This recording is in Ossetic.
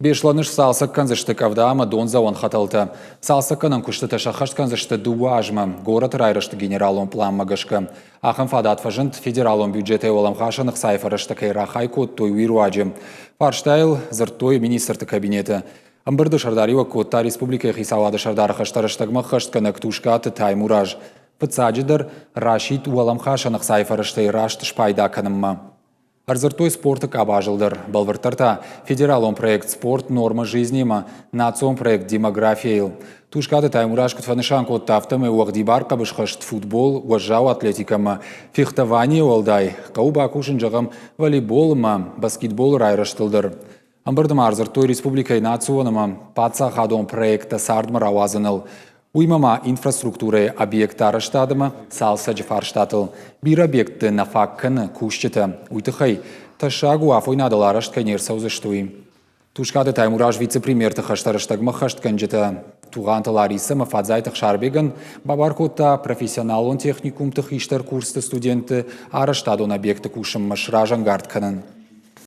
Беслӕны сцалцӕг кӕндзысты къӕвда ӕмӕ дондзӕуӕн хӕтӕлтӕ. Цалцӕггӕнӕн куыстытӕ сӕххӕст кӕндзысты дыууӕ азмӕ горӕты райрӕзты генералон пъланмӕ гӕсгӕ. Ахӕм фадат фӕзынд, федералон бюджетӕй уӕлӕмхасӕн ӕхцайы фӕрӕзтӕ кӕй рахай кодтой, уый руаджы. Фарстайыл дзырдтой министрты кабинеты. Ӕмбырды сӕрдариуӕг кодта республикӕйы хицауады сӕрдары хӕстӕ рӕстӕгмӕ ӕххӕстгӕнӕг Тускъаты Таймураз. Фыццаджыдӕр, расидт уӕлӕмхасӕн ӕхцайы фӕрӕзтӕй раст спайда кӕнынмӕ. Ӕрдзырдтой спорты къабазыл дӕр, бӕлвырддӕр та федералон проект «Спорт. Норма жизни»-мӕ, национ проект «Демография»-йыл. Тускъаты Таймураз куыд фӕнысан кодта, афтӕмӕй уӕгъдибар хъӕбысхӕст, футбол, уӕззау атлетикӕ ӕмӕ фехтованийӕ уӕлдай хъӕуы бакусын, зӕгъӕм, волейбол ӕмӕ баскетболы райрӕзтыл дӕр. Ӕмбырды ма ӕрдзырдтой республикӕйы национ ӕмӕ паддзахадон проекттӕ цардмӕ рауадзыныл. Уыимӕ ма инфраструктурӕйы объектты арӕзтад ӕмӕ цалцӕджы фарстатыл. Бирӕ объектты нӕ фаг кӕны кусджытӕ. Уый тыххӕй тӕссаг у, афойнадыл арӕзт кӕй не рцӕудзысты, уый. Тускъаты Таймураз вице-премьерты хӕстӕ рӕстӕгмӕ хӕстгӕнджытӕ Тугъанты Ларисӕ ӕмӕ Фадзайты Ӕхсарбегӕн бабар кодта профессионалон техникумты хистӕр курсты студентты арӕзтадон объекты кусынмӕ сразӕнгард кӕнын.